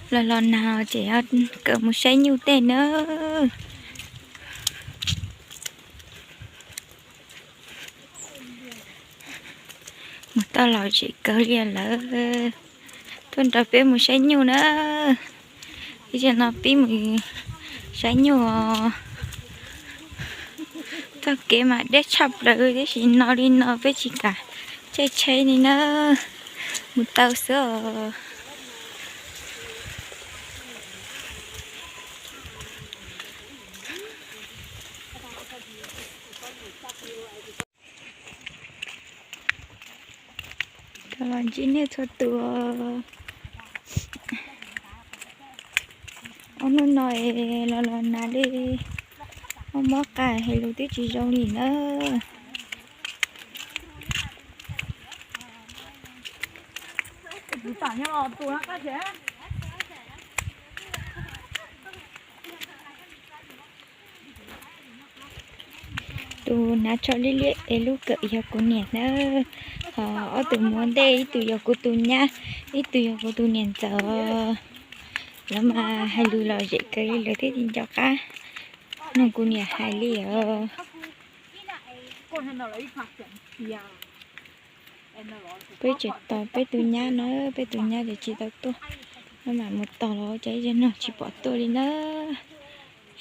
Los los nag ces kawm mus saib nyuj tej na. Mus tau lom zem kawg li lawm. Tuaj nrog peb mus saib nyuj na. Ib zaug no pib mus saib nyuj os. Txoj kev mas deb tshaj plaws tiam sis no li no peb tsis kam caij tsheb li na. Mus tau xwb os. Los ntsib nej txhua tus. Ob hnub no es los los nag li, mob mob qa hais lus twb tsis zoo li na. Tus hnav tsho liab liab es lub kawm yog kuv niam na, ho ob tug muv ntej ib tug yog kuv tus nyab, ib tug yog kuv tus niam ntxawm. Lawv mas hais lus lom zem kawg li lawv thiaj li nco qab mloog kuv niam hais li os. Peb tseem tos peb tus nyab na, peb tus nyab ces tsis tau tuaj, no mam mus tos los cas ib zaug no tsis pom tuaj li na.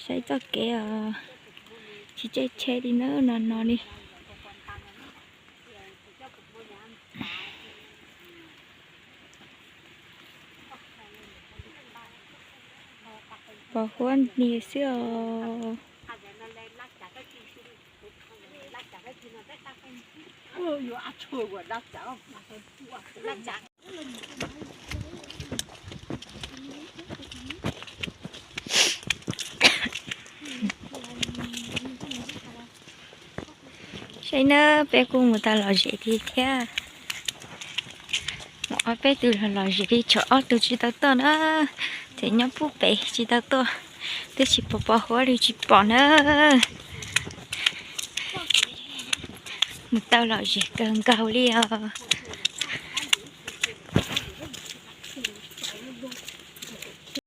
Saib txoj kev os, tsis caij tsheb li na, no no li. Pos huab niag xwb os. Saib na, peb kuj mus tau lom zem li thiab. Mus ob peb tug los lom zem li, tshuav ob tug tsis tau tuaj na, ces nyob pub pem tsis tau tuaj, twb tsis pom pos huab li tsis pom na. Mus tau lom zem kawg nkaus li os.